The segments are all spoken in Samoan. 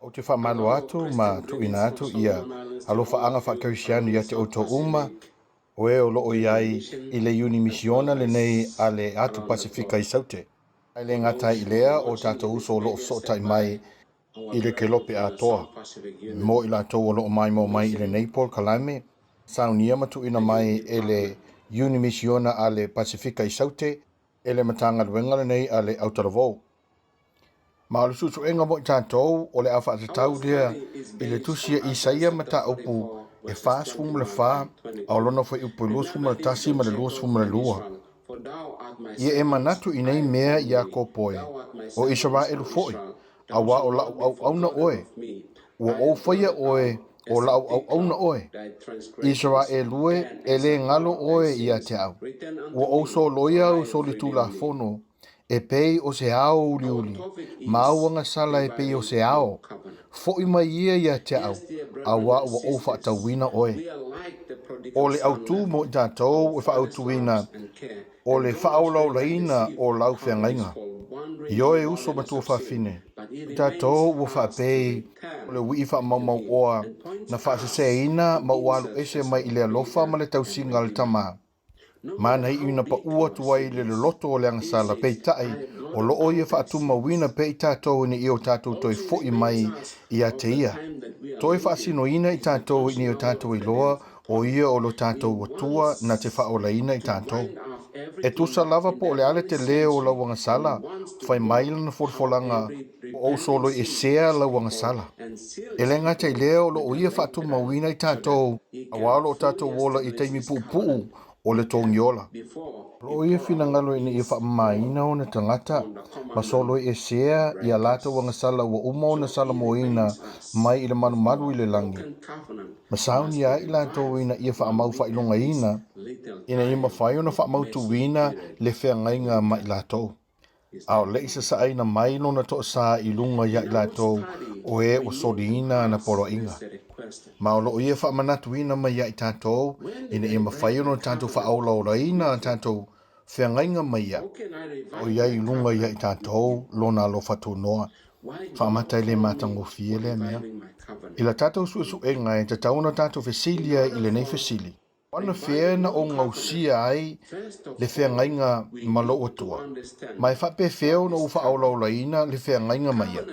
Ou te faamalo atu ma tuuina atu ia alofaaga faakerisiano ia te outou uma, o e o loo i ai i le Iuni Misiona lenei a le Atu Pasefika i Saute. Ae le gata ai i lea, o tatou uso o loo fesootai mai i le kelope atoa. Mo i latou o loo maimoa mai i lenei polokalame, saunia ma tuuina mai e le Iuni Misiona a le Pasefika i Saute e le Matagaluega lenei a le Autalavou. Ma o le suesuega mo i tatou o le a faatatau lea i le tusi a Isaia mataupu e 44 a o lona fuaiupu e 21 ma le 22. Ia e manatu i nei mea Iakopo e, o Isaraelu foi, auā o la'u auauna oe, ua ou faia oe o la'u auauna oe. Isaraelu e, e lē galo oe ia te au. Ua ou soloia au solitulafono e pei o se ao uliuli, ma au agasala e pei o se ao. Foʻi mai ia ia te au, auā ua ou faatauina oe. O le autū mo i tatou e faaautuina o le faaolaolaina o lau feagaiga. Ioe uso ma tuafafine, o tatou ua faapei o le uii faamaumauoa na faaseseina ma ua alu ese mai i le alofa ma le tausiga a le Tama. Ma na iu ina paʻu atu ai i le loloto o le agasala, peitai, o loo ia faatumauina pea i tatou ina ia o tatou toe foʻi mai ia te ia. Toe faasinoina i tatou ina ia o tatou iloa o ia o lo tatou Atua na te faaolaina i tatou. E tusa lava po o le a le telē o lau agasala, fai mai lana folafolaga, Ua ou soloiesea lau agasala. E le gata i lea o loo ia faatumauina i tatou, auā o loo tatou ola i taimi puupuu o le togiola. O loo ia finagalo ina ia faamamaina ona tagata ma soloiesea ia latou agasala ua uma ona salamoina mai i le malumalu i le lagi, ma saunia ai i latou ina ia faamau faailogaina ina ia mafai ona faamautuina le feagaiga ma i latou. A o le i sasaʻaina mai lona toasā i luga iā i latou o e ua soliina ana poloaiga. Ma o loo ia faamanatuina mai iā i tatou ina ia mafai ona tatou faaolaolaina a tatou feagaiga ma ia, a o i ai i luga iā i tatou lona alofa tunoa. Faamata e le matagofie lea mea. I la tatou suesuega e tatau ona tatou fesili ai i lenei fesili. O anafea na ou gausia ai le feagaiga ma lou Atua? Ma e faapefea ona ou faaolaolaina le feagaiga ma ia?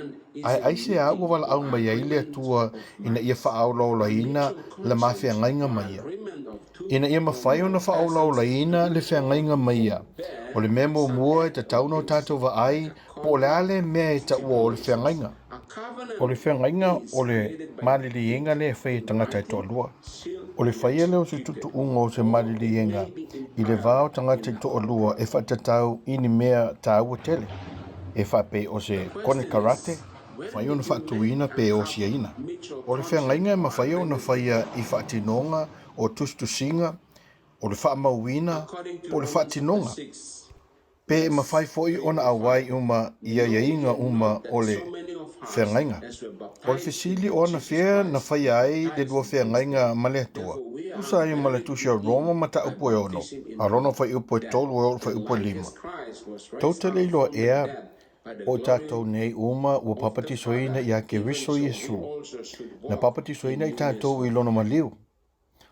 Ae aisea ua valaau mai ai le Atua ina ia faaolaolaina le ma feagaiga ma ia? Ina ia mafai ona faaolaolaina le feagaiga ma ia, o le mea muamua e tatau ona o tatou vaai po o le a le mea e taua o le feagaiga. O le feagaiga o le maliliega lea e fai e tagata e toalua. O le faia lea o se tuutuuga o se maliliega i le va o tagata e toalua e faatatau i ni mea taua tele, e faapei o se konekarate, mafai ona faatuina pe osiaina. O le feagaiga e mafai ona faia i faatinoga o tusitusiga, o le faamauina po o le faatinoga. Pe e mafai foi ona auai uma i aiaiga uma o le feagaiga. O le fesili o anafea na faia ai le lua feagaiga ma le Atua? Tusa ai ma le Tusi a Roma mataupu e ono, a lona fuaiupu e tolu e oo i le fuaiupu e lima. Tou te le iloa ea, o i tatou nei uma ua papatisoina iā Keriso Iesu, na papatisoina i tatou i lona maliu?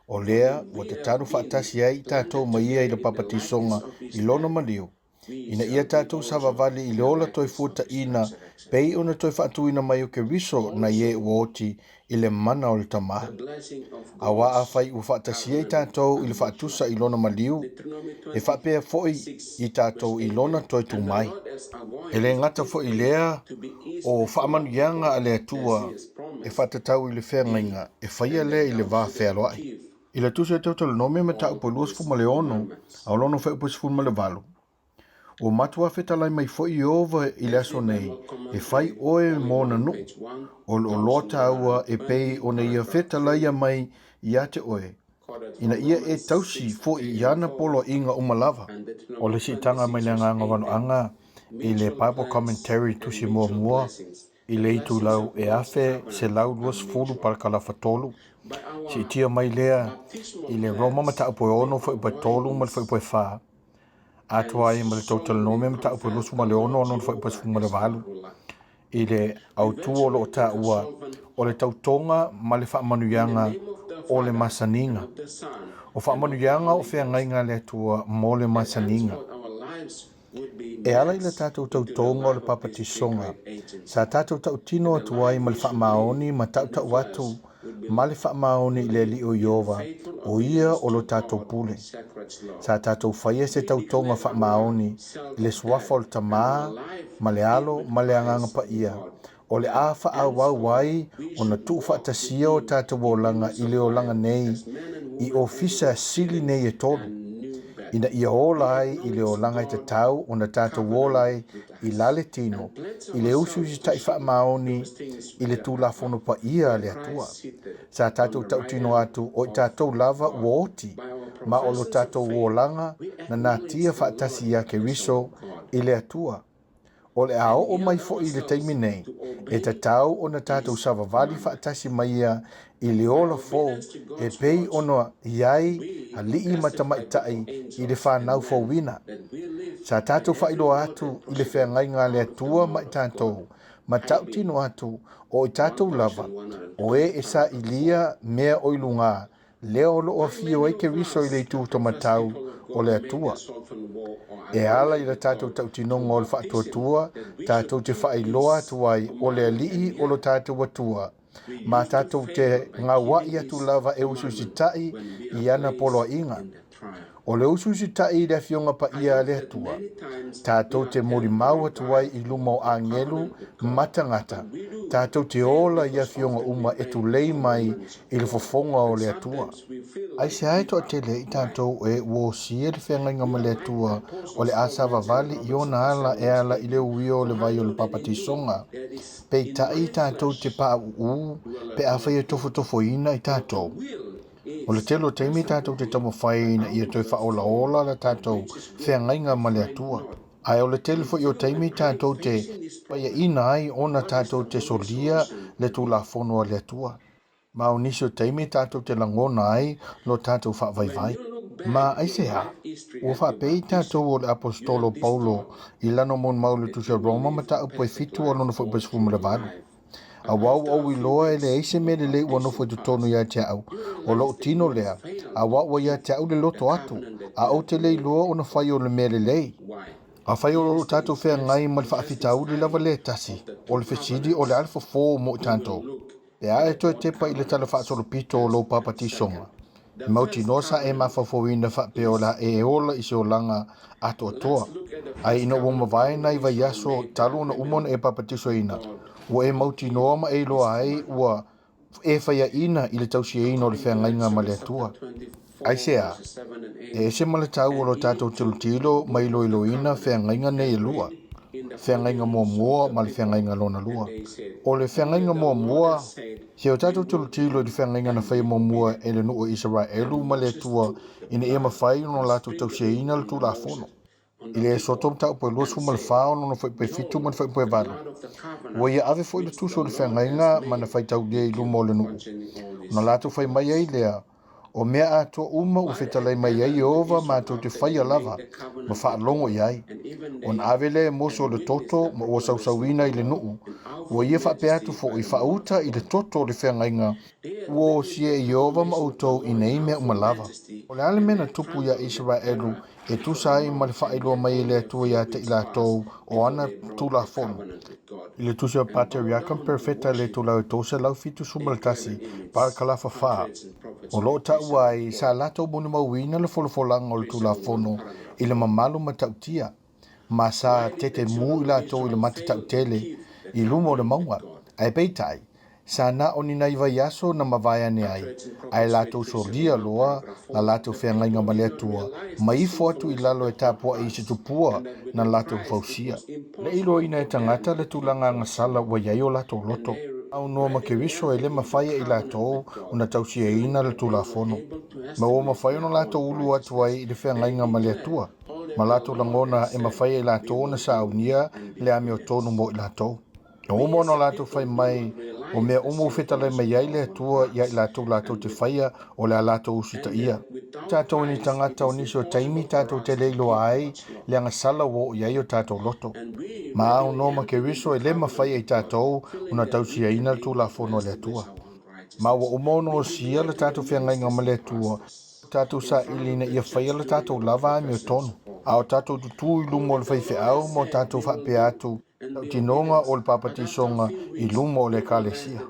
O lea ua tatalo faatasi ai i tatou ma ia i le papatisoga i lona maliu, ina ia tatou savavali i le ola toe fuataina pei ona toe faatuina mai o Keriso nai e ua oti i le mana o le Tama. Auā afai ua faatasia i tatou i le faatusa i lona maliu, e faapea foi i tatou i lona toe tu mai. E le gata foi i lea, o faamanuiaga a le Atua e faatatau i le feagaiga e faia lea i le va fealoai. I le Tusi a Teutelonome mataupu e 26 a o lona fuaiupu e 18, Ua matuā fetalai mai foi Ieova i le aso nei, e fai oe mo ona nuu, o le oloa taua e pei ona ia fetalaia mai ia te oe, ina ia e tausi foi i ana poloaiga uma lava. O le siitaga mai le Agaga Valoaga i le Bible Commentary Tusi Muamua i le itulau e 1120 palakalafa 3, siitia mai lea i le Roma mataupu e 6 fuaiupu e 3 ma le fuaiupu e 4, atoa ai ma le Deuteronome mataupu e 26 ono fuaiupu e 18. I le autū o loo taua o le tautoga ma le faamanuiaga o le masaniga. O faamanuiaga o feagaiga a le Atua mo le masaniga. E ala i le tatou tautoga o le papatisoga, sa tatou tautino atu ai ma le faamaoni ma tautau atu ma le faamaoni i le Alii o Ieova, o ia o lo tatou pule. Sa tatou faia se tautoga faamaoni i le suafa o le Tamā ma le Alo ma le Agaga Paia, o le a faaauau ai ona tuufaatasia o tatou olaga i le olaga nei i ofisa sili nei e tolu, ina ia ola ai i le olaga e tatau ona tatou ola ai i la le tino, i le usiusitaʻi faamaoni i le Tulafono paia a le Atua. Sa tatou tautino atu o i tatou lava ua oti, ma o lo tatou olaga na natia faatasi ia Keriso i le Atua. O le a oo mai foi i le taimi nei, e tatau ona tatou savavali faatasi ma ia i le ola fou e pei ona i ai alii ma tamaitai i le fanau fouina. Sa tatou faailoa atu i le feagaiga a le Atua ma i tatou, ma tautino atu o i tatou lava, o e e sailia mea o i luga, lea o loo afio ai Keriso i le itu taumatau o le Atua. E ala i le tatou tautinoga o le faatuatua, tatou te faailoa atu ai o le Alii o lo tatou Atua, ma tatou te gauaʻi atu lava e usiusitaʻi i ana poloaiga. O le usiusitaʻi i le Afioga Paia a le Atua, tatou te molimau atu ai i luma o agelu ma tagata, tatou te ola i afioga uma e tulei mai i le fofoga o le Atua. Aisea e toatele ai tatou e ua osia le feagaiga ma le Atua o le a savavali i ona ala e ala i le uia o le vai o le papatisoga? Peitai tatou te paʻuʻu pe afai e tofotofoina i tatou. O le tele o taimi tatou te taumafai ina ia toe faaolaola la tatou feagaiga ma le Atua. Ae o le tele foi o taimi tatou te paiaina ai ona tatou te solia le Tulafono a le Atua. Ma o nisi o taimi tatou te lagona ai lo tatou faavaivai. Ma aisea? Ua faapei tatou o le aposetolo Paulo i lana molimau i le Tusi a Roma mataupu e 7 o lona fuaiupu e 18. Auā ua ou iloa e leai se mea lelei ua nofo i totonu ia te au, o lou tino lea, auā ua ia te au le loto atu, a ou te le iloa ona fai o le mea lelei. Afai o lo tatou feagai ma le faafitauli lava lea e tasi, o le fesili o le a le fofo mo i tatou? Pe a e toe tepa i le tala faasolopito o lou papatisoga, e mautinoa sa e mafaufauina faapea o le a e ola i se olaga atoatoa. Ae ina ua mavae nai vaiaso talu ona uma ona e papatisoina, ua e mautinoa ma e iloa ai ua e faiaina i le tausiaina o le feagaiga ma le Atua. Aisea? E ese ma le taua o lo tatou tilotilo ma iloiloina feagaiga nei e lua, feagaiga muamua ma le feagaiga lona lua. O le feagaiga muamua, se o tatou tilotilo i le feagaiga na faia muamua e le nuu o Isaraelu ma le Atua ina ia mafai ona latou tausiaina le Tulafono. I le Esoto mataupu e 24 o lona fuaiupu e 7 ma le fuaiupu e 8, ua ia ave foi le tusi o le feagaiga ma na faitaulia i luma o le nuu, ona latou fai mai ai lea, O mea atoa uma ua fetalai mai ai Ieova matou te faia lava ma faalogo i ai. Ona ave lea e Mose o le toto ma ua sausauina i le nuu, ua ia faapea atu foi, Faauta i le toto o le feagaiga ua osia e Ieova ma outou i nei mea uma lava. O le a le mea na tupu iā Isaraelu e tusa ai ma le faailoa mai e le Atua iā te i latou o ana Tulafono? I le Tusi a Pateriaka ma Perofeta i le itulau e 371, parakalafa 4, o lo o taua ai, sa latou molimauina le folafolaga o le Tulafono i le mamalu matautia, ma sa tetemu i latou i le mata tautele i luma o le mauga. Ae peitai, sa na o ni nai vaiaso na mavae ane ai, ae latou solia loa la latou feagaiga ma le Atua, ma ifo atu i lalo e tapuai i se tupua na latou fausia. Le iloaina e tagata le tulaga agasala ua i ai o latou loto. Aunoa ma Keriso e le mafai e i latou ona tausiaina le Tulafono, ma ua mafai ona latou ulu atu ai i le feagaiga ma le Atua, ma latou lagona e mafai e i latou ona saunia le amiotonu mo i latou. Na uma ona latou fai mai, o mea uma ua fetalai mai ai le Atua ia i latou latou te faia o le a latou usitaia. Tatou ni tagata o nisi o taimi tatou te le iloa ai le agasala ua oo i ai o tatou loto. Ma aunoa ma Keriso e le mafai e i tatou ona tausiaina le Tulafono a le Atua. Ma ua uma ona osia le tatou feagaiga ma le Atua, tatou saili ina ia faia le tatou lava amiotonu, a o tatou tutū i luma o le faifeau ma o tatou faapea atu, tautinoga o le papatisoga i luma o le Ekalesia.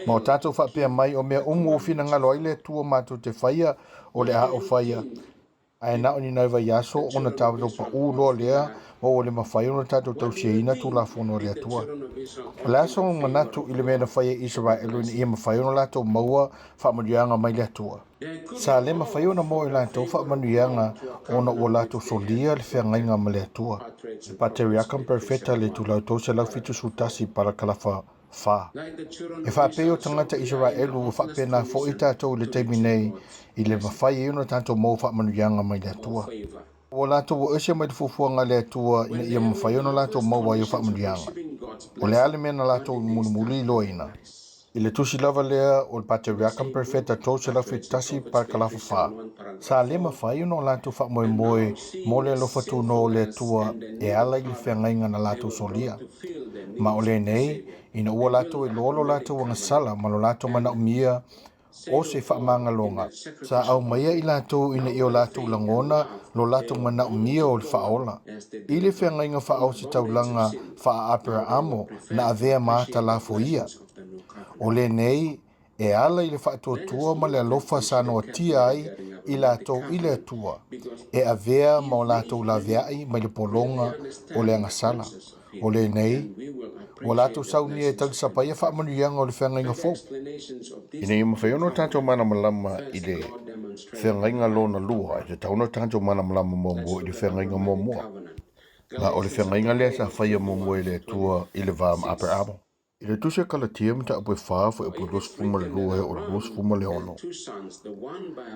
Ma o tatou faapea mai o mea uma ua finagalo ai le Atua matou te faia o le a o faia, ae na o ni nai vaiaso ona tatou paʻū loa lea ma ua le mafai ona tatou tausiaina Tulafono a le Atua. O le a sou manatu i le mea na faia e Isaraelu ina ia mafai ona latou maua faamanuiaga mai le Atua? Sa le mafai ona maua e latou faamanuiaga ona ua latou solia le feagaiga ma le Atua. Le Pateriaka ma Perofeta le itulau 371 parakalafa 4. E faapei o tagata Isaraelu ua faapena foi tatou i le taimi nei i le mafai ai ona tatou maua faamanuiaga mai le Atua. Ua latou o ese mai le fuafuaga a le Atua ina ia mafai ona latou maua ai o faamanuiaga. O le a le mea na latou mulimuli iloaina? I le tusi lava lea o le Pateriaka ma Perofeta 371 parakalafa 4, sa le mafai ona o latou faamoemoe mo le alofa tunoa o le Atua e ala i le feagaiga na latou solia. Ma o lenei, ina ua latou iloa lo latou agasala ma lo latou manaomia o se faamagaloga, sa aumaia i latou ina ia o latou lagona lo latou manaomia o le faaola. I le feagaiga faaositaulaga faa-Aperaamo na avea ma ata lafoia, o lenei e ala i le faatuatua ma le alofa sa noatia ai i latou i le Atua, e avea ma o latou laveai mai le pologa o le agasala. O lenei, ua latou saunia e talisapaia faamanuiaga o le feagaiga fou. Ina ia mafai ona tatou malamalama i le feagaiga lona lua, e tatau ona tatou malamalama muamua i le feagaiga muamua. Ma o le feagaiga lea sa faia muamua e le Atua i le va ma Aperaamo. I le Tusi a Kalatia mataupu e 4 fuaiupu 22 e oo i le 26,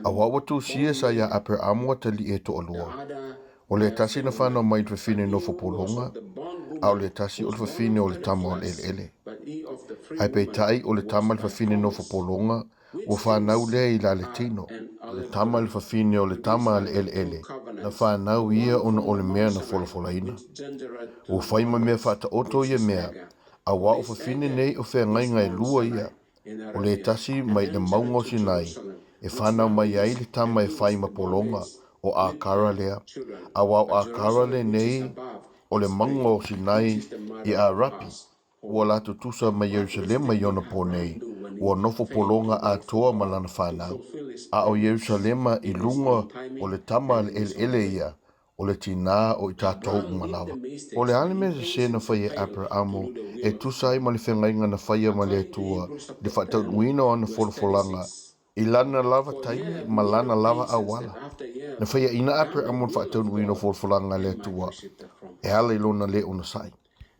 Auā ua tusia sa iā Aperaamo atalii e toalua, o le tasi na fanau mai i le fafine nofo pologa, a o le tasi o le fafine o le tama o le eleele. Ae peitai o le tama a le fafine nofo pologa, ua fanau lea i la le tino, o le tama a le fafine o le tama a le eleele, na fanau ia ona o le mea na folafolaina. Ua fai ma mea faataoto ia mea, auā o fafine nei o feagaiga e lua ia, o le tasi mai le mauga o Sinai, e fanau mai ai le tama e fai ma pologa, o Akara lea, auā o Akara lenei o le mauga o Sinai i Arapi, ua latou tusa mai Ierusalema i ona pō nei, ua nofo pologa atoa ma lana fanau. A o Ierusalema i luga o le tama a le eleele ia, o le tinā o i tatou uma lava. O le a le mea sese na faia e Aperaamo e tusa ai ma le feagaiga na faia ma le Atua i le faataunuuina o ana folafolaga i lana lava taimi ma lana lava auala? Na faiaina Aperaamo i le faataunuuina o folafolaga a le Atua e ala i lona le onosai.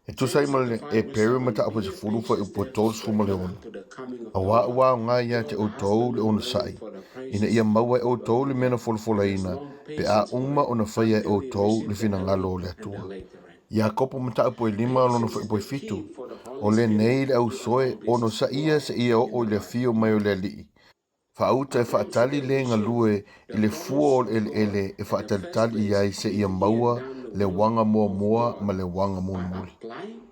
E tusa ai ma le Eperu mataupu e 10 fuaiupu e 36, Auā ua aoga ia te outou le onosai, ina ia maua e outou le mea na folafolaina, pe a uma ona faia e outou le finagalo o le Atua. Iakopo mataupu e 5 lona fuaiupu e 7, O lenei le ausoe, onosaia seia oo i le afio mai o le Alii, Faauta e faatali le galue i le fua o le eleele e faatalitali i ai seia maua le uaga muamua ma le uaga mulimuli.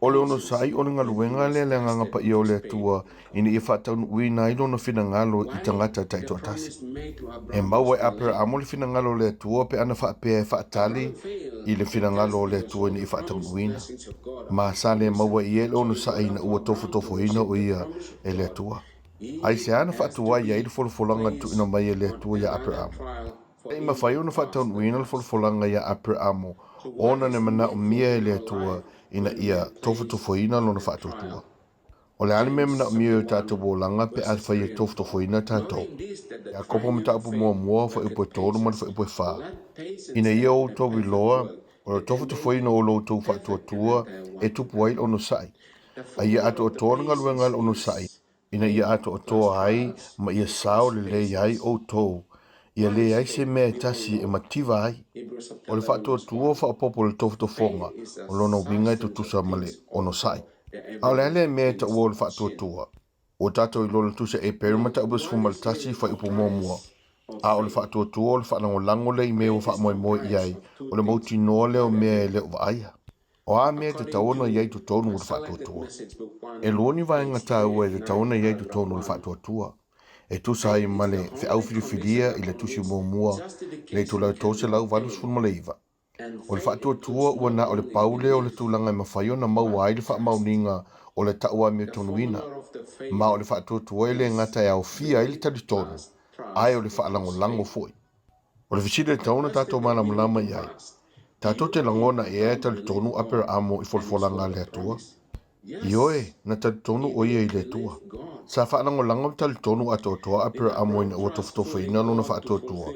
O le onosai o le galuega lea le Agaga Paia o le Atua ina ia faataunuuina ai Lona finagalo i tagata taitoatasi. E maua e Aperaamo le finagalo o le Atua pe ana faapea e faatali i le finagalo o le Atua ina ia faataunuuina. Ma sa le maua i ia le onosai ina ua tofotofoina o ia e le Atua. Aisea na faatuai ai le folafolaga na tuuina mai e le Atua iā Aperaamo? E le i mafai ona faataunuuina le folafolaga iā Aperaamo ona na manaomia e le Atua ina ia tofotofoina lona faatuatua. O le a le mea e manaomia i o tatou olaga pe a fai e tofotofoina tatou? Iakopo mataupu muamua, fuaiupu e 3 ma le fuaiupu e 4, Ina ia outou iloa, o le tofotofoina o lo outou faatuatua e tupu ai le onosai, a ia atoatoa le galuega a le onosai, ina ia atoatoa ai ma ia sao lelei ai outou, ia leai se mea e tasi e mativa ai. O le faatuatua faaopoopo i le tofotofoga, o lona uiga e tutusa ma le onosai. A o le a lea mea e taua o le faatuatua? Ua tatou iloa le tusi a Eperu mataupu 11 fuaiupu muamua. A o le faatuatua o le faalagolago lea i mea ua faamoemoe i ai, o le mautinoa lea o mea e le o vaaia. O a mea e tatau ona i ai i totonu o le faatuatua? E lua ni vaega taua e tatau ona i ai i totonu o le faatuatua, e tusa ai ma le feau filifilia i le Tusi Muamua i le itulau 389. O le faatuatua ua na o le pau lea o le tulaga e mafai ona maua ai le faamaoniga o le tau amiotonuina, ma o le faatuatua e le gata e aofia ai le talitonu, ae o le faalagolago foi. O le fesili e tatau ona tatou malamalama i ai, tatou te lagona ea e talitonu Aperaamo i folafolaga a le Atua? Ioe, na talitonu ʻo ia i le Atua. Sa faalagolago ma talitonu atoatoa Aperaamo ina ua tofotofoina lona faatuatua.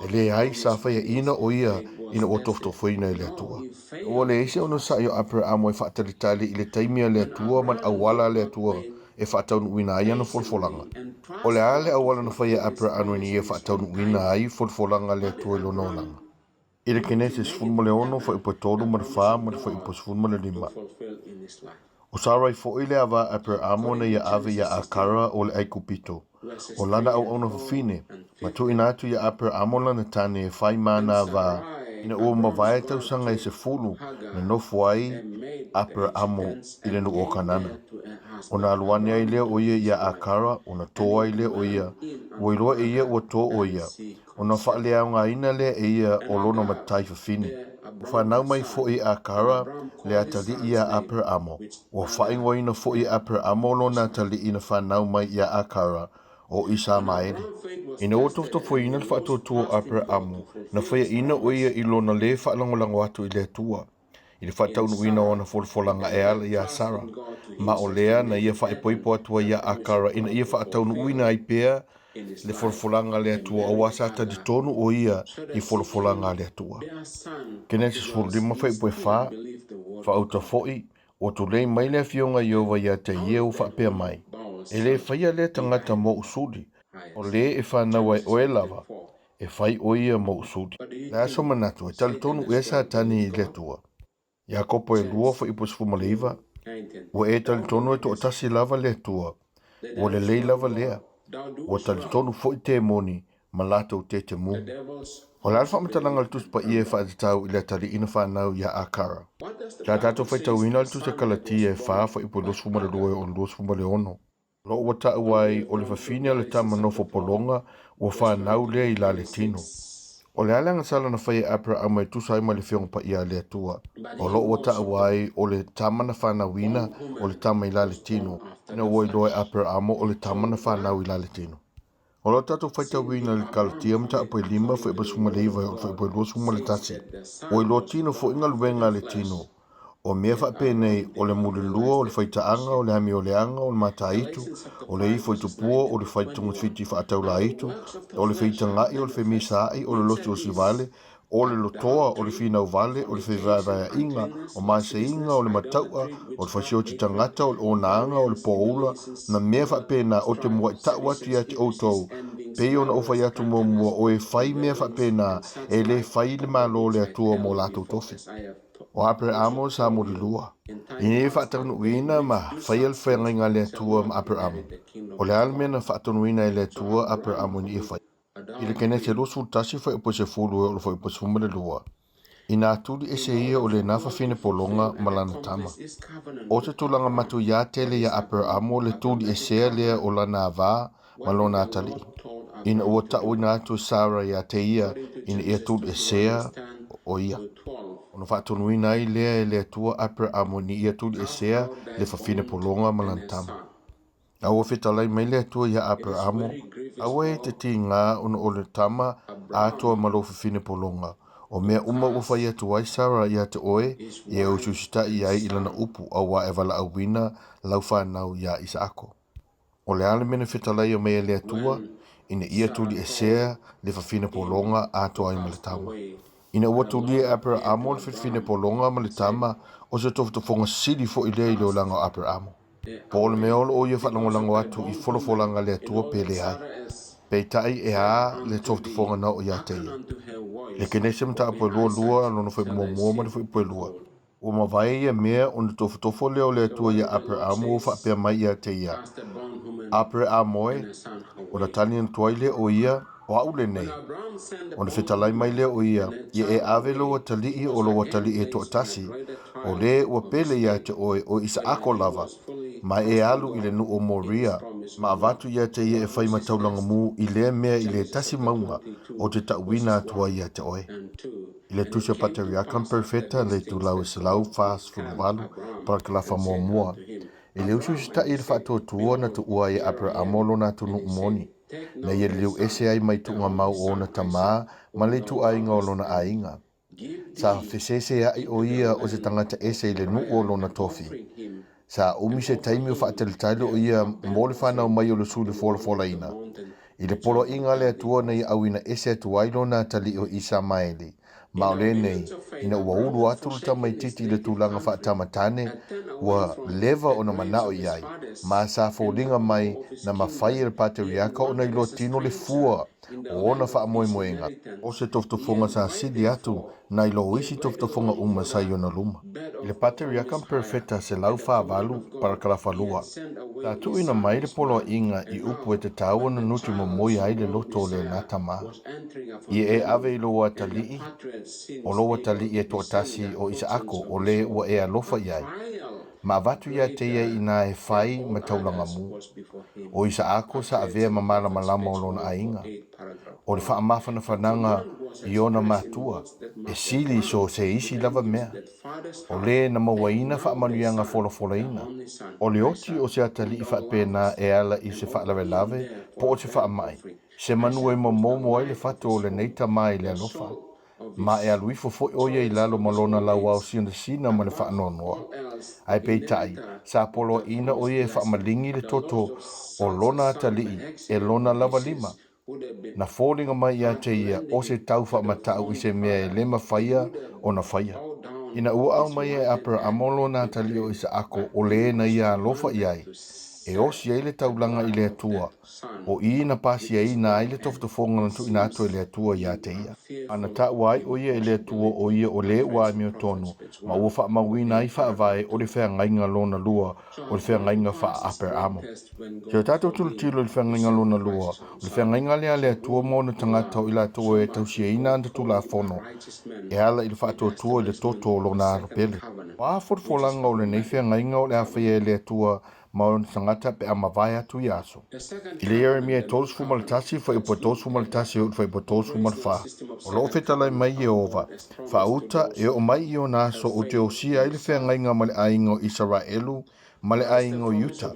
E leai, sa faiaina ʻo ia ina ua tofotofoina e le Atua. Ua leai se onosai o Aperaamo e faatalitali i le taimi a le Atua ma le auala a le Atua e faataunuuina ai ana folafolaga. O le a le auala na faia e Aperaamo ina ia faataunuuina ai folafolaga a le Atua i lona olaga? I le Kenese 16, fuaiupu 3 ma le 4 ma le fuaiupu 15. O Sarai foi le ava a Aperaamo na ia ave iā Akara o le Aikupito, o lana auauna fafine, ma tuuina atu iā Aperaamo lana tane e fai māna ava, ina ua mavae tausaga e sefulu na nofo ai Aperaamo i le nuu o Kanana. Ona alu ane ai lea o ia iā Akara, ona tō ai lea o ia, ua iloa e ia ua tō ʻo ia, ona faaleaogaina lea e ia o lona matai fafine. Ua fanau mai foi e Akara le atalii iā Aperaamo. Ua faaigoaina foi e Aperaamo lona atalii na fanau mai iā Akara, ʻo Isamaele. Ina ua tofotofoina le faatuatua o Aperaamo, na faiaina ʻo ia i lona lē faalagolago atu i le Atua, i le faataunuuina o ana folafolaga e ala iā Sara, ma o lea na ia faaipoipo atu ai iā Akara ina ia faataunuuina ai pea le folafolaga a le Atua auā sa talitonu ʻo ia i folafolaga a le Atua. Kenesi 15 fuaiupu e 4, Faauta foi, ua tulei mai le Afioga a Ieova ia te ia ua faapea mai, E lē faia lea tagata mōʻu suli, o lē e fanau ai ʻoe lava, e fai ʻoe ia mōʻu suli. Le aso manatu, e talitonu ea Satani i le Atua? Iakopo e lua, fuaiupu 19, Ua e talitonu e toatasi lava le Atua, ua lelei lava lea, ua talitonu foi temoni ma latou tetemu. O le a le faamatalaga a le Tusi Paia e faatatau i le atalii na fanau iā Akara? Sa tatou faitauina le Tusi a Kalatia e 4, fuaiupu 22 e oo i le 26. O lo o ua taua ai o le fafine o le tama nofo pologa ua fanau lea i la le tino. O le a le agasala na fai e Aperaama e tusa ai ma le Afioga Paia a le Atua? O lo o ua taua ai o le tama na fanauina o le tama i la le tino, ina ua iloa e Aperaamo o le tama na fanau i la le tino. O lo tatou faitauina i le Kalatia mataupu e 5, fuaiupu 19 e oo i le fuaiupu 21, ua iloa tino foi galuega a le tino. O mea faapenei, o le mulilua, o le faitaaga, o le amioleaga, o le mataitu, o le ifo i tupua, o le fai togafiti faataulaitu, o le feitagaʻi, o le femisaai, o le losilosi vale, o le lotoa, o le finau vale, o le fevaevaeaʻiga, o maseiga, o le matauʻa, o le fasioti tagata, o le onaaga, o le poula, na mea faapena, ou te muaʻi taʻu atu ia te ʻoutou, pei ona ou fai atu muamua, o e fai mea faapena, e lē fai le Malo o le Atua mo latou tofi. O Aperaamo sa mulilua. Ina ia faataunuuina ma faia le feagaiga a le Atua ma Aperaamo, o le a le mea na faatonuina e le Atua Aperaamo ina ia faia? I le Kenese 21 fuaiupu 10 e oo i le fuaiupu 12, inā tuli ese ia o lena fafine pologa ma lana tama. O se tulaga matuiā tele iā Aperaamo le tuli esea lea o lana avā ma lona atalii, ina ua taʻuina atu e Sara iā te ia ina ia tuli esea o ia. Ona faatonuina ai lea e le Atua Aperaamo ina ia tuli esea le fafine pologa ma lana tama. A ua fetalai mai le Atua iā Aperaamo, Aua e te tīgā ona o le tama atoa ma lou fafine pologa, o mea uma ua fai atu ai Sara iā te oe, ia e usiusitaʻi ai i lana upu, auā e valaauina lau fanau iā Isaako. O le a le mea na fetalaia mai e le Atua, ina ia tuliesea le fafine pologa atoa ai ma le tama? Ina ua tulia e Aperaamo le fafine pologa ma le tama, o se tofotofoga sili foi lea i le olaga o Aperaamo. Po o le mea o lo o ia faalagolago atu i folafolaga a le Atua pe leai. Peitai e a le tofotofoga na oo iā te ia. Le Kenese mataupu e 22, lona fuaiupu muamua ma le fuaiupu e lua. Ua mavae ia mea ona tofotofo lea o le Atua iā Aperaamo ua faapea mai ia te ia, Aperaamo e, ona tali atu ai lea o ia, O a'u lenei. Ona fetalai mai lea o ia, Ia e ave lou atalii o lou atalii e toatasi, o lē ua pele iā te oe o Isaako lava, ma e alu i le nuu o Moria, ma avatu iā te ia e fai ma taulaga mū i lea mea i le tasi mauga ou te taʻuina atu ai iā te oe. I le Tusi a Pateriaka ma Perofeta, le itulau e 148, parakalafa muamua, E le usiusitaʻi i le faatuatua na tuua ai e Aperaamo lona atunuu moni, na ia liliu ese ai mai tuugamau o ona tamā ma le ituaiga o lona aiga. Sa feseseaʻi ʻo ia o se tagata ese i le nuu o lona tofi. Sa umi se taimi o faatalitali ʻo ia mo le fanau mai o le sui le folafolaina. I le poloaiga a le Atua na ia auina ese atu ai lona atalii o Isamaeli, ma o lenei, ina ua ulu atu le tamaititi i le tulaga faatamatane, ua leva ona manao i ai, ma sa foliga mai na mafai e le Pateriaka ona iloa tino le fua o ona faamoemoega. O se tofotofoga sa sili atu nai lo isi tofotofoga uma sa i ona luma. I le Pateriaka ma Perofeta 148, parakalafa 2, sa tuuina mai le poloaiga i upu e tatau ona nuti momoi ai le loto o lena tama. Ia e ave i lou atalii, o lou atalii e toatasi o Isaako o lē ua e alofa i ai, ma avatu iā te ia inā e fai ma taulaga mū. O Isaako sa avea ma malamalama o lona aiga. O le faamafanafanaga i ona matua, e sili so se isi lava mea. O lē na mauaina faamanuiaga folafolaina. O le oti o se atalii faapena e ala i se faalavelave po o se faamai, se manu e momoumo ai le fatu o lenei tama i le alofa. Ma e alu ifo foi ʻo ia i lalo ma lona lauao sinasina ma le faanoanoa. Ae peitai, sa poloaiina ʻo ia e faamaligi le toto o lona atalii e lona lava lima. Na foliga mai iā te ia o se tau faamataʻu i se mea e le mafaia ona faia. Ina ua aumai e Aperaamo lona atalii o Isaako o lē na ia alofa i ai, e osi ai le taulaga i le Atua, o i na pasiaina ai le tofotofoga na tuuina atu e le Atua iā te ia. A na taua ai ʻo ia e le Atua o ia o lē ua amiotonu, ma ua faamauina ai faavae o le feagaiga lona lua o le feagaiga faa-Aperaamo. Se o tatou tilotilo i le feagaiga lona lua, o le feagaiga lea a le Atua ma ona tagata o i latou e tausiaina ana Tulafono e ala i le faatuatua i le toto o lona Alo pele. O a folafolaga o lenei feagaiga o le a faia e le Atua ma ona tagata pe a mavae atu ia aso? I le Ieremia 31, fuaiupu 31 e oo i le fuaiupu 34, o lo o fetalai mai Ieova, Faauta e oo mai i ona aso ou te osia ai le feagaiga ma le aiga o Isaraelu ma le aiga o Iuta,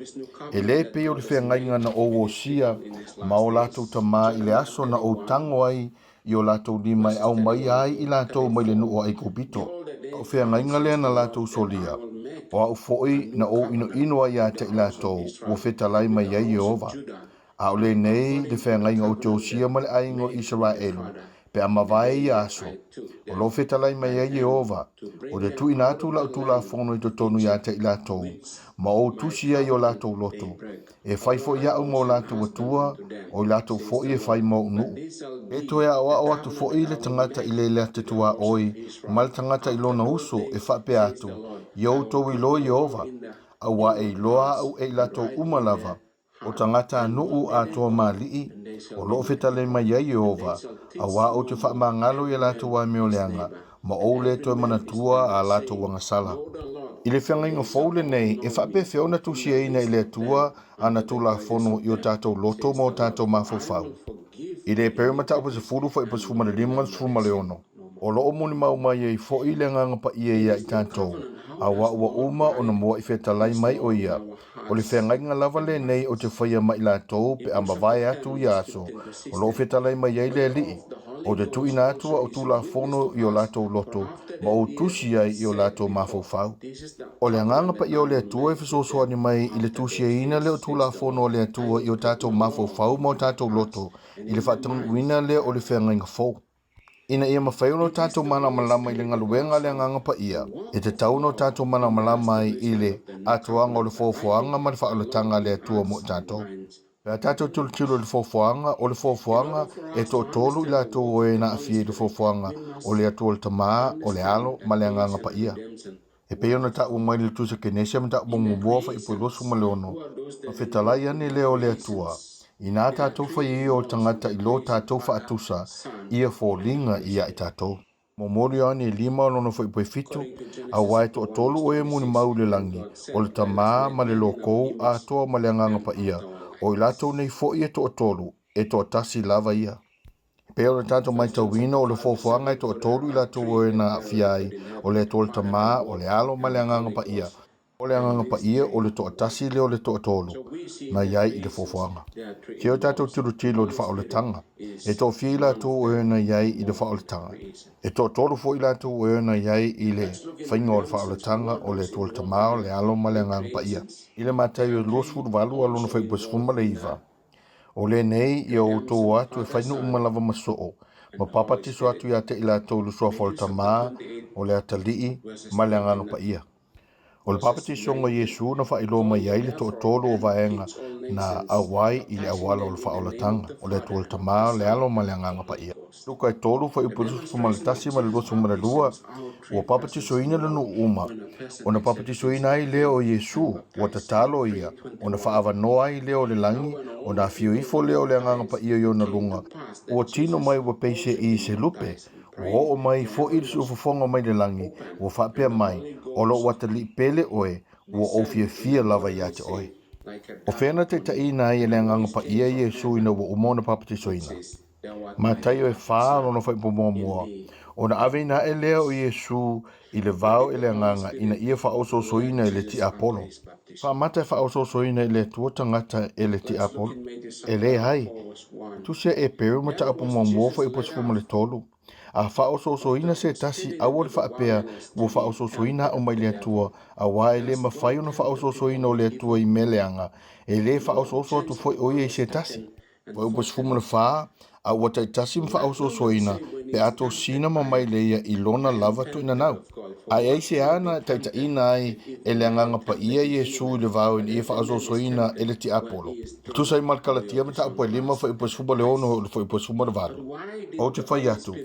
e lē pei o le feagaiga na ou osia ma o latou tamā i le aso na ou tago ai i o latou lima e aumaia ai i latou mai le nuu o Aikupito. O feagaiga lea na latou solia, o aʻu foi na ou inoino ai iā te i latou, ua fetalai mai ai Ieova. A o lenei le feagaiga ou te osia ma le aiga o Isaraelu, pe a mavae ia aso, o lo o fetalai mai ai Ieova, o te tuuina atu lau Tulafono i totonu iā te i latou, ma ou tusi ai i o latou loto, e fai foi iaʻu ma o latou Atua, o i latou foi e fai ma ou nuu. E toe aʻoaʻo atu foi le tagata i le te tuaoi ma le tagata i lona uso e faapea atu, Ia outou iloa Ieova, auā e iloa aʻu e i latou uma lava, o tagata nuu atoa ma alii, o loo fetalai mai ai Ieova, auā ou te faamagalo ia latou amio leaga, ma ou lē toe manatua a latou agasala. I le feagaiga fou lenei, e faapefea ona tusiaina e le Atua ana Tulafono i o tatou loto ma o tatou mafaufau? I le Epere mataupu 10 fuaiupu 15 ma le 16, o lo o molimau mai ai foi le Agaga Paia iā i tatou, auā ua uma ona muaʻi fetalai mai ʻo ia, O le feagaiga lava lenei ou te faia ma i latou pe a mavae atu ia aso o lo o fetalai mai ai le Alii, ou te tuuina atu a'u Tulafono i o latou loto ma ou tusi ai i o latou mafaufau. O le Agaga Paia o le Atua e fesoasoani mai i le tusiaina lea o Tulafono a le Atua i o tatou mafaufau ma o tatou loto i le faataunuuina lea o le feagaiga fou. Ina ia mafai ona o tatou malamalama i le galuega a le Agaga Paia, e tatau ona o tatou malamalama ai i le atoaga o le foafoaga ma le faaolataga a le Atua mo i tatou. Pe a tatou tilotilo i le foafoaga, o le foafoaga, e toatolu i latou o e na aafia i le foafoaga, o le Atua le Tamā, o le Alo, ma le Agaga Paia. E pei ona taua mai le Tusi a Kenese mataupu muamua fuaiupu 26, na fetalai ane lea o le Atua. Inā tātou whai ia o tagata i lo tātou whaatusa ia foliga ia i tātou. Momoli ane e lima o lona fuaipue fitu, auā e toatolu o e mulimau i le lagi, o le Tamā ma le Lokou atoa ma le Agaga Paia, o i latou nei foi e toatolu, e toatasi lava ia. E pei ona tatou matauina, o le foafoaga e toatolu i latou o e na aafia ai, o le Atua le Tamā, o le Alo ma le Agaga Paia, O le Agaga Paia o le toatasi lea o le toatolu na i ai i le foafoaga. Se o tatou tilotilo i le faaolataga, e toafia i latou o e na i ai i le faaolataga. E toatolu foi i latou o e na i ai i le faiga o le faaolataga o le Atua le Tama, o le Alo ma le Agaga Paia. I le Mataio 28 a lona fuaiupu 19, O lenei ia outou o atu e fai nuu uma lava ma soo, ma papatiso atu ia te i latou i le suafa o le Tama, o le Atalii, ma le Agaga Paia. O le papatisoga o Iesu na faailoa mai ai le toatolu o vaega na auai i le auala o le faaolataga, o le Atua le Tama, o le Alo ma le Agaga Paia. Luka e 3, fuaiupu 21 ma le 22, ua papatisoina le nuu uma, ona papatisoina ai lea o Iesu, ua tatalo ia, ona faaavanoa ai lea o le lagi, ona afio ifo lea o le Agaga Paia i ona luga, ua tino mai ua pei se i se lupe, Ua oo mai foi le siufofoga mai le lagi, ua faapea mai, O lou atalii pele oe, ua ou fiafia lava iā te oe. O fea na taitaiina ai e le Agaga Paia Iesu ina ua uma ona papatisoina? Mataio e fa lona fuaiupu muamua, Ona aveina aʻe lea o Iesu i le vao e le Agaga ina ia faaosoosoina e le tiapolo. Faamata e faaosoosoina i le Atua tagata e le tiapolo? E leai. Tusi a Eperu mataupu muamua fuaiupu 13, A faaosoosoina se tasi, aua le faapea, ua faaosoosoina au mai le Atua, auā e le mafai ona faaosoosoina o le Atua i mea leaga, e le faaosooso atu foi o ia i se tasi. Fuaiupu 14, A ua taitasi ma faaosoosoina pe a tosina ma mai le ia i lona lava tuinanau. Ae aisea na taitaiina ai e le Agaga Paia Iesu i le vao ina ia faaosoosoina e le tiapolo? E tusa ai ma le Kalatia mataupu e 5 fuaiupu 16 i le fuaiupu 18. Ou te fai atu,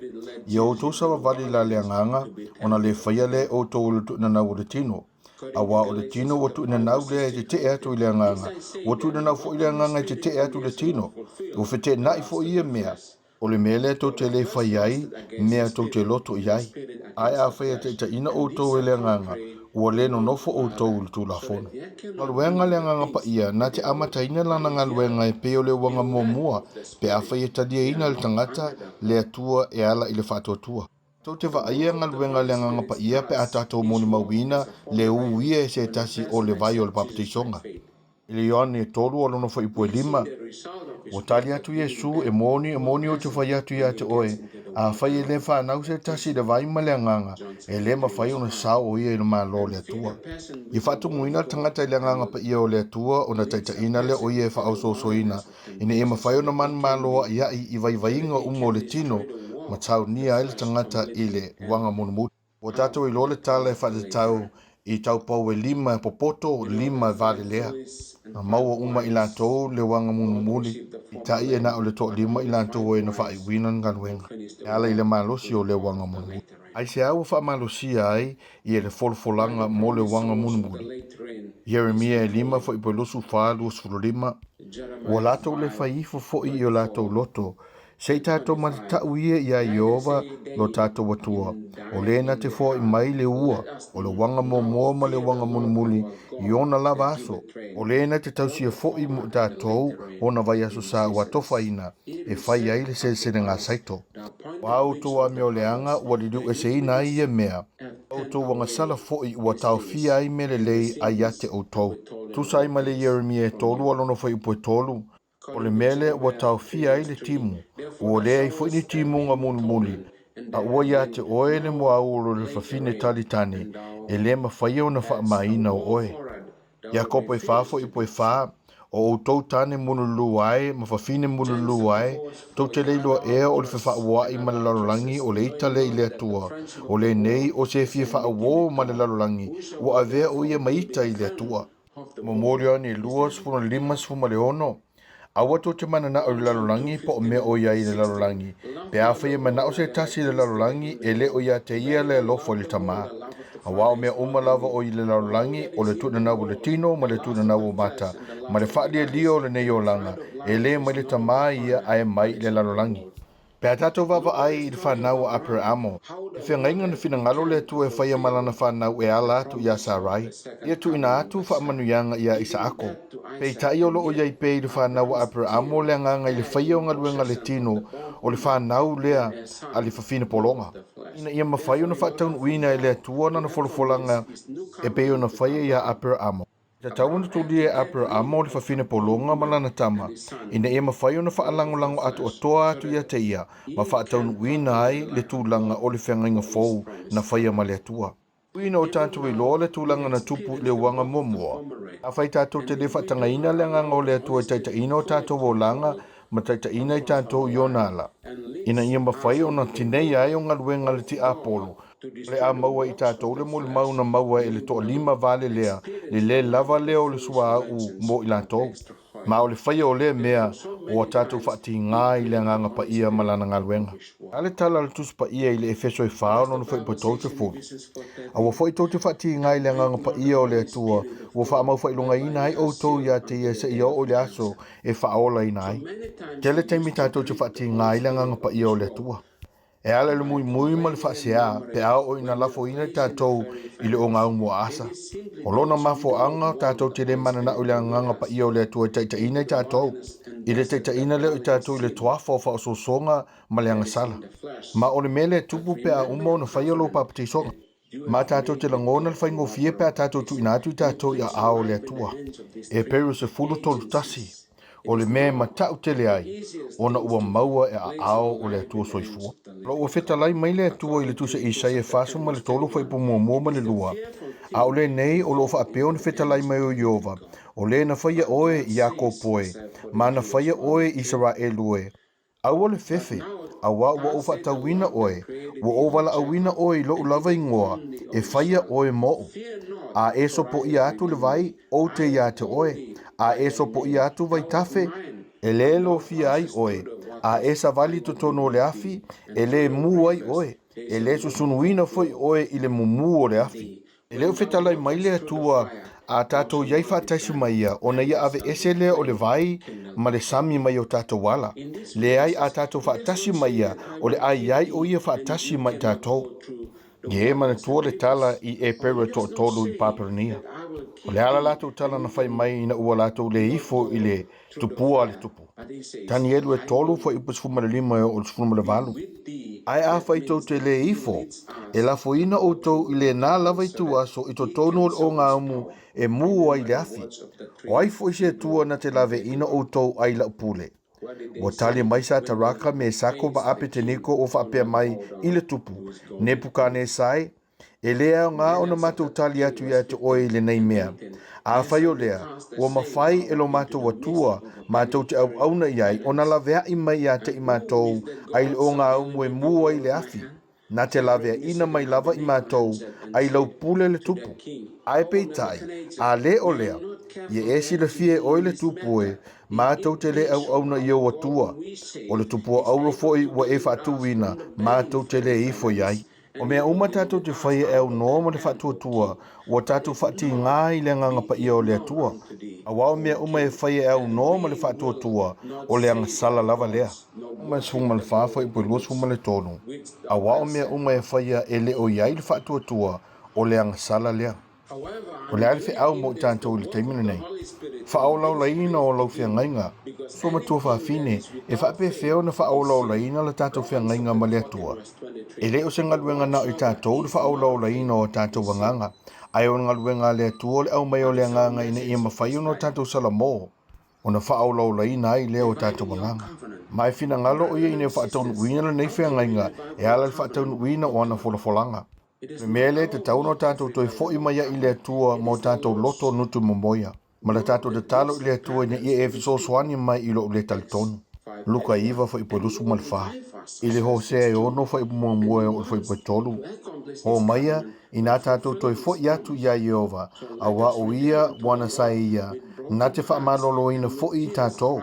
ia outou savavali la le Agaga, ona le faia lea e outou o le tuinanau o le tino. Auā o le tino ua tuuinanau lea e tetee atu i le Agaga, ua tuuinanau foi le Agaga e tetee atu i le tino. Ua feteenai foi ia mea, o le mea lea tou te le fai ai mea tou te loto i ai. Ae afai e taitaiina outou e le Agaga, ua le nonofo outou i le Tulafono. Galuega le Agaga Paia na te amataina lana galuega e pei o le uaga muamua pe afai e taliaina le tagata le Atua e ala i le faatuatua. Tou te vaaia galuega a le Agaga Paia pe a tatou molimauina le uia e se tasi o le vai o le papatisoga. I le Ioane e tolu o lona fuaiupu e lima, ua tali atu Iesu, E moni, e moni ou te fai atu iā te oe, afai e le fanau se tasi i le vai ma le Agaga, e le mafai ona sao o ia i le Malo o le Atua. Ia faatumuina le tagata i le Agaga Paia o le Atua ona taitaiina lea o ia e faaosoosoina ina ia mafai ona manumalo aʻiaʻi i vaivaiga uma o le tino ma taunia ai le tagata i le uaga mulimuli. Ua tatou iloa le tala e faatatau i taupou e lima e popoto, lima e valelea. Na maua uma i latou le uaga mulimuli, peitai e na o le toalima i latou e na faaiuina le galuega e ala i le malosi o le uaga mulimuli. Aisea ua faamalosia ai ia le folafolaga mo le uaga mulimuli? Ieremia e lima fuaiupu 24, 25. Ua latou le fai ifo foi i o latou loto, se i tatou matatau ia iā Ieova lo tatou Atua, o lē na te foaʻi mai le ua o le uaga muamua ma le uaga mulimuli i ona lava aso, o lē na te tausia foʻi mo i tatou ona vaiaso sa ua atofaina e fai ai le seleselega saito. Ua outou amio leaga ua liliueseina ai ia mea, outou agasala foʻi ua taofia ai mea lelei a ia te outou. Tusa ai ma le Ieremia e tolu a lona fuaiupu e tolu, o le mea lea ua taofia ai le timu, ua leai foi ni timuga mulimuli, a ua iā te oe le muaulu o le fafine talitane, e le mafai ona faamaina o oe. Iakopo e fa fuaiupu e fa, O outou tane mululu ae ma fafine mululu ae, tou te le iloa ea o le fefaauoaʻi ma le lalolagi o le ita lea i le Atua, o lenei o se fia faauō ma le lalolagi, ua avea o ia ma ita i le Atua. Momoli ane 25 16, Aua tou te mananao i le lalolagi po o mea o i ai i le lalolagi, pe afai e manao se tasi i le lalolagi, e le o ia te ia le alofa i le Tama. Auā o mea uma lava o i le lalolagi, o le tuunanau o le tino ma le tuunanau o mata, ma le faalialia o lenei olaga, e lē mai le Tamā ia ae mai i le lalolagi. Pe a tatou vaavaai i le fanau a Aperaamo, e feagaiga na finagalo le Atua e faia ma lana fanau e ala atu iā Sarai, ia tuuina atu faamanuiaga iā Isaako. Peitai o lo o i ai pea i le fanau a Aperaamo le agaga i le faia o galuega a le tino o le fanau lea a le fafine pologa, ina ia mafai ona faataunuuina e le Atua lana folafolaga e pei ona faia iā Aperaamo. E tatau ona tulia e Aperaamo le fafine pologa ma lana tama, ina ia mafai ona faalagolago atoatoa atu ia te ia ma faataunuuina ai le tulaga o le feagaiga fou na faia ma le Atua. Ui ina o tatou iloa le tulaga na tupu i le uaga muamua, afai tatou te le faatagaina le agaga o le Atua e taitaiina o tatou olaga ma taitaiina i tatou i ona ala, ina ia mafai ona tineia ai o galuega a le tiapolo, o le a maua i tatou le molimau na maua e le toalima vale lea, le lē lava lea o le suauu mo i latou. Ma o le faia o lea mea, ua tatou faatigā i le Agaga Paia ma Lana galuega. A le tala a le Tusi Paia i le Efeso e 4 o lona fuaiupu 30, A ua foi tou te faatigā i le Agaga Paia o le Atua, ua faamaufailogaina ai outou iā te ia seia oo i le aso e faaolaina ai. Tele taimi tatou te faatigā ai le Agaga Paia o le Atua. E ala i le muimui ma le faaseā pe a oo ina lafoina i tatou i le ogaumu a Asa. O lona mafuaaga tatou te le mananao i le agaga paia o le Atua e taitaiina i tatou, i le taitaiina lea o i tatou i le toafa o faaosoosoga ma le agasala. Ma o le mea lea e tupu pe a uma ona faia lou papatisoga. Ma tatou te lagona le faigofie pe a tatou tuuina atu i tatou i aao o le Atua. Eperu 13:1, O le mea e matau tele ai, ona ua maua e aao o le Atua soifua. O lo ua fetalai mai le Atua i le Tusi a Isaia 43 fuaiupu muamua ma le lua, A o lenei o lo o faapea ona fetalai mai o Ieova, o le na faia oe, Iakopo e, ma na faia oe, Isaraelu e, Aua le fefe, auā ua ou faatauina ʻoe, ua ou valaauina ʻoe i loʻu lava igoa, e faia ʻoe moʻu. A e sopoia atu le vai, ou te iā te ʻoe, a e sopoia atu vaitafe, e lē lofia ai ʻoe, a e savali i totonu o le afi, e lē mū ai ʻoe, e lē susunuina foi ʻoe i le mumū o le afi. E le o fetalai mai le Atua a tatou i ai faataisi ma ia, ona ia aveese lea o le vai ma le sami mai o tatou ala. Leai, a tatou faatasi ma ia, o le a i ai o ia faatasi ma i tatou. Ia e manatua le tala i Epera toatolu i Papalonia. O le a la latou tala na fai mai ina ua latou le ifo i le tupua a le tupu? Tanielu e 3, fuaiupu 15 e oo i le 18. Ae afai tou te lē ifo, e lafoina outou i lena lava ituaso i totonu o le ogaumu e mū ai le afi. O ai foi se Atua na te laveina outou ai lau pule? Ua tali mai Sataraka, Mesako ma Apeteniko o faapea mai i le tupu, Nepukanesai, E lē aoga ona matou tali atu iā te oe i lenei mea. Afai o lea, ua mafai e lo matou Atua matou te auauna i ai ona laveai mai iā te i matou ai le ogaumu e mū ai le afi, na te laveaina mai lava i matou ai lau pule le tupu. Ae peitai, a lē o lea, ia e silafia e oe le tupu e, matou te lē auauna i ou Atua, o le tupua auro foi ua e faatūina, matou te lē ifo i ai. O mea uma tatou te faia e aunoa ma le faatuatua, ua tatou faatigā i le Agaga Paia o le Atua. Auā o mea uma e faia e aunoa ma le faatuatua, o le agasala lava lea. Ma le 14 fuaiupu 23, Auā o mea uma e faia e le o i ai le faatuatua, o le agasala lea. O le a le feau mo i tatou i le taimi lenei? Faaolaolaina o lau feagaiga, Sua matua fafine, e faapefea ona faaolaolaina la tatou feagaiga ma le Atua? E le o se galuega na o i tatou le faaolaolaina o a tatou agaga, ae o le galuega a le Atua o le aumai o le agaga ina ia mafai ona o tatou salamo ona faaolaolaina ai lea o tatou agaga. Ma e finagalo o ia ina ia faataunuuina lenei feagaiga e ala i le faataunuuina o ana folafolaga. O le mea lea e tatau ona tatou toe foi mai ai i le Atua ma o tatou loto nutu momoia, ma le tatou tatalo i le Atua ina ia e fesoasoani mai i lou le talitonu. Luka 9 fuaiupu 24. I le Hosea e 6 fuaiupu muamua e oo i le fuaiupu e 3, Hō maia, inā tatou toe foi atu iā Ieova, auā o ia ua na sae ia, na te faamaloloina foi i tatou.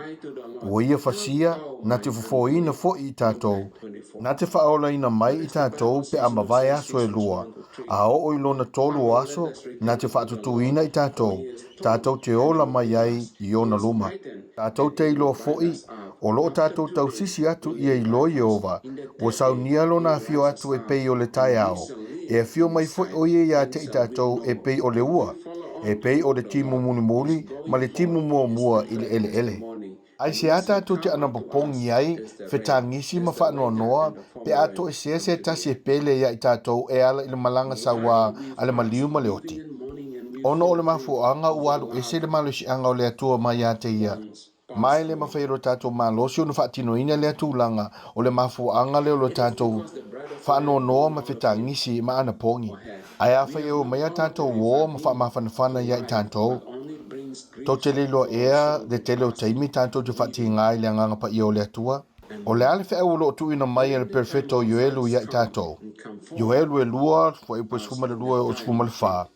Ua ia fasia, na te fofōina foi i tatou, Na te faaolaina mai i tatou pe a mavae aso e lua, A oo i lona tolu o aso, na te faatutuina i tatou, tatou te ola mai ai i ona luma. Tatou te iloa foi, o loo tatou tausisi atu ia iloa Ieova, ua saunia lona afio atu e pei o le taeao, e afio mai foi o ia iā te i tatou e pei o le ua, e pei o le timu mulimuli ma le timu muamua i le eleele. Aisea tatou te anapopogi ai, fetagisi ma faanoanoa, pe a toesea se tasi e pele iā i tatou e ala i le malaga sauā a le maliu ma le oti? Ona o le mafuaaga ua alu ese le malosiaga o le Atua mai iā te ia, ma e le mafai e lo tatou malosi ona faatinoina lea tulaga, o le mafuaaga lea o lo tatou faanoanoa ma fetagisi ma anapogi. Ae afai e omai a tatou uō ma faamafanafana iā i tatou, Tou te le iloa ea le tele o taimi tatou te faatiga ai le Agaga Paia o le Atua? O le a le feau o lo o tuuina mai e le perofeta o Ioelu ia i tatou? Ioelu e 2, fuaiupu e 12 e oo i le 14.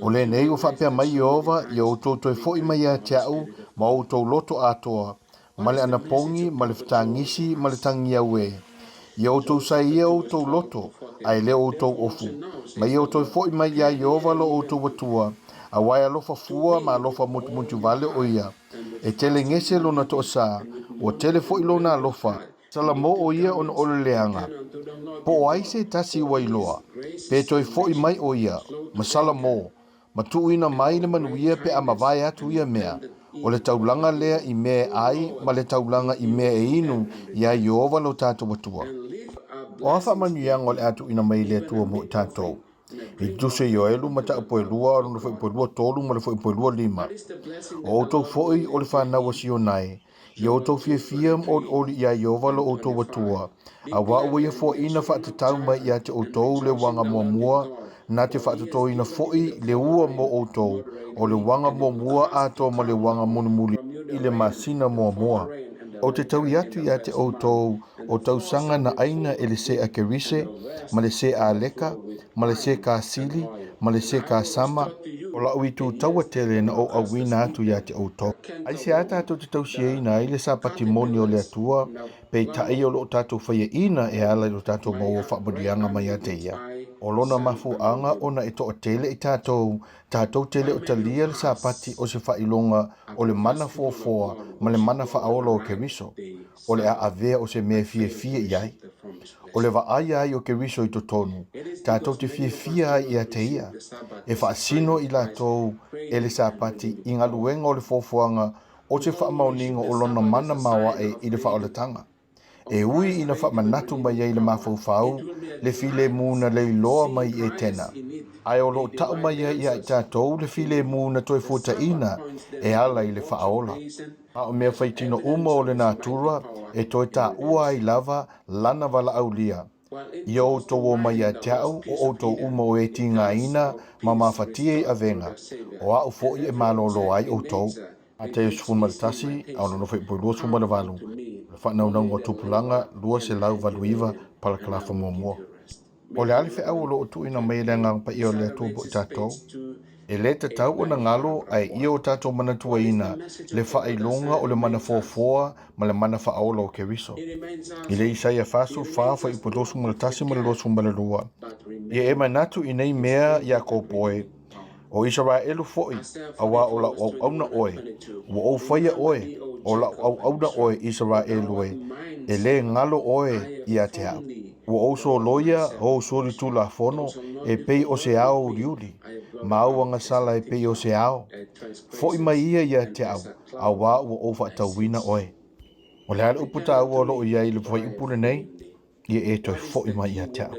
O lenei ua faapea mai Ieova, Ia outou toe foi mai ia te au ma outou loto atoa, ma le anapogi, ma le fetagisi, ma le tagiau e. Ia outou sae ia outou loto, ae le o outou ofu. Ma ia outou foi mai iā Ieova lo outou Atua, auā e alofa fua ma alofa mutumutu vale o ia. E tele gese lona toasā, ua tele foi lona alofa, Salamo o ia ona o le leaga. Po o ai se tasi ua iloa, pe toe foi mai o ia, ma Salamo, ma tuuina mai le manuia pe a mavae atu ia mea, o le taulaga lea i mea e ai ma le taulaga i mea e inu iā Ieova lo tatou Atua. O a faamanuiaga o le a tuuina mai e le Atua mo i tatou? I te tusi a Ioelu mataupu e 2, lona fuaiupu e 23 ma le fuaiupu e 25. O outou foi o le fanau a Siona e, Ia outou fiafia ma olioli iā Ieova lo outou Atua, auā ua ia foaina faatatau mai ia te outou le uaga muamua, na te faatotoina foi le ua mo outou, o le uaga muamua atoa ma le uaga mulimuli i le masina muamua. Ou te taui atu ia te outou o tausaga na aina e le sea kerise, ma le sea aleka, ma le sea sili, ma le sea sama, o la'u itu taua tele na ou auina atu iā te outou. Aisea tatou te tausiaina ai le Sapati moni o le Atua, peitai o loo tatou faiaina e ala i lo tatou maua faamanuiaga mai ia te ia? O lona mafuaaga ona e toatele i tatou, tatou te le o talia le Sapati o se faailoga o le mana foafoa ma le mana faaola o Keriso, o le a avea o se mea e fiafia i ai. O le vaai ai o Keriso i totonu, tatou te fiafia ai ia te ia, e faasino i latou e le Sapati i galuega o le foafoaga o se faamaoniga o lona mana maoae i le faaolataga. E ui ina faamanatu mai ai le mafaufau le filemu na leiloa mai i Etena, ae o lo o tau mai ai ia i tatou le filemu na toe fuataina e ala i le faaola. A o mea faitino uma o le natura e toe taua ai lava lana valaaulia, Ia outou o mai ia te au o outou uma o e tigaina ma mafatia i avega, o au foi e malōlō ai outou. Mataio 11, a o nonofo i 28, o le faanaunauga o tupulaga 289, palakalafa muamua. O le a le feau o lo o tuuina mai e le Agaga Paia o le Atua mo i tatou? E le tatau ona galo ae ia o tatou manatuaina le faailoga o le mana foafoa ma le mana faaola o Keriso. I le Isaia 44 fuaiupu 21 ma le 22, Ia e manatu i nei mea Iakopo e, o Isaraelu foi, auā o lau auauna oe, ua ou faia oe, o lau auauna oe Isaraelu e, e lē galo oe ia te au. Ua ou soloia ou solitulafono e pei o se ao uliuli, ma ou agasala e pei o se ao. Foi mai ia ia te au, auā ua ou faatauina oe. O le a le upu taua o loo i ai i le fuaiupu lenei? Ia e toe foi mai ia te au.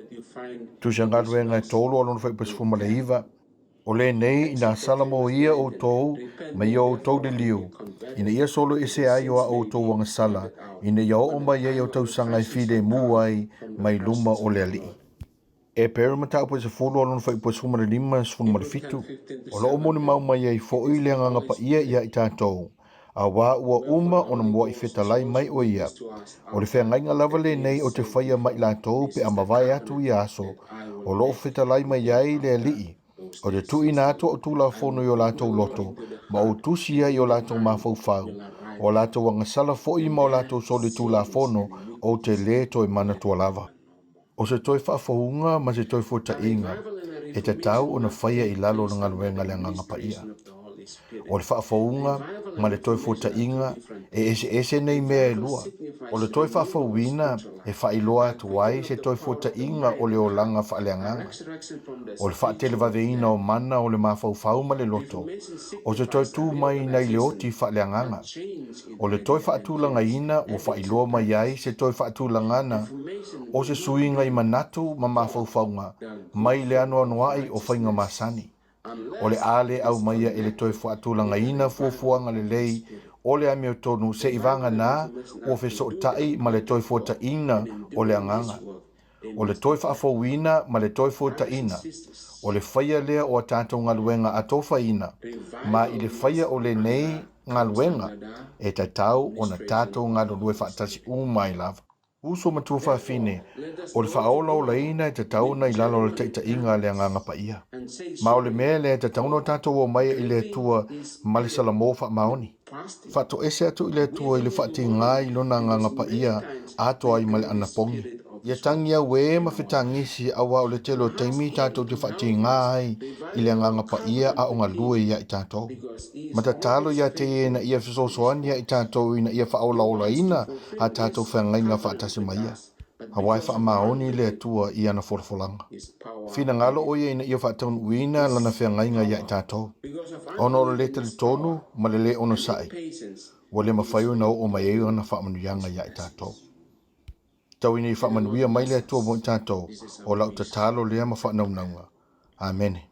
Tusa galuega e tolu a lona fuaiupu e 19, O lenei ina salamo ia outou ma ia outou liliu, ina ia solo ese ai o a outou agasala, ina ia oo mai ai o tausaga e filemu ai mai luma o le Alii. E pei mataupu e 10 a lona fuaiupu e 15 17, o lo o molimau mai ai foi le Agaga Paia ia i tatou, auā ua uma ona muaʻi fetalai mai o ia. O le feagaiga lava lenei o te faia ma i latou pe a mavae atu ia aso, o lo o fetalai mai ai le Alii, o te tuuina atu au tulafono i o latou loto, ma ou tusi ai i o latou mafaufau, o latou agasala foi ma o latou solitulafono ou te lē toe manatua lava. O se toe faafouga ma se toe fuataʻiga e tatau ona faia i lalo o le galuega a le Agaga Paia. O le faafouga ma le toe fuataʻiga e eseese nei mea e lua. O le toe faafouina e faailoa atu ai se toe fuataʻiga o le olaga faaleagaga. O le faatelevaveina o mana o le mafaufau ma le loto, o se toe tu mai nai le oti faaleagaga. O le toe faatulagaina ua faailoa mai ai se toe faatulagana o se suiga i manatu ma mafaufauga mai le anoanoai o faiga masani. O le a le aumaia e le toe faatulagaina fuafuaga lelei o le amiotonu seivagana ua fesootai ma le toe fuataina o le agaga. O le toe faafouina ma le toe fuataina, o le faia lea o a tatou galuega atofaina, ma i le faia o lenei galuega, e tatau ona tatou galulue faatasi uma ai lava. Uso ma tuafafine, o le faaolaolaina e tatau ona i lalo o le taitaiga a le Agaga Paia. Ma o le mea lea e tatau ona tatou omai i le Atua ma le salamo faamaoni. Faatoese atu i le Atua i le faatiga i Lona Agaga Paia atoa ai ma le anapogi. Ia tagi auē ma fetagisi auā o le tele o taimi tatou te faatiga ai i le Agaga Paia a o galue ia i tatou. Ma tatalo ia te ia ina ia fesoasoani ia i tatou ina ia faaolaolaina a tatou feagaiga faatasi ma Ia. Auā e faamaoni le Atua i ana folafolaga. Finagalo ʻo ia ina ia faataunuuina lana feagaiga ia i tatou. Ona o le lē talitonu ma le lē onosai, ua le mafai ona oo mai ai ana faamanuiaga ia i tatou. Tau ina ia faamanuia mai le Atua mo i tatou, o lau tatalo lea ma faanaunauga. Amene.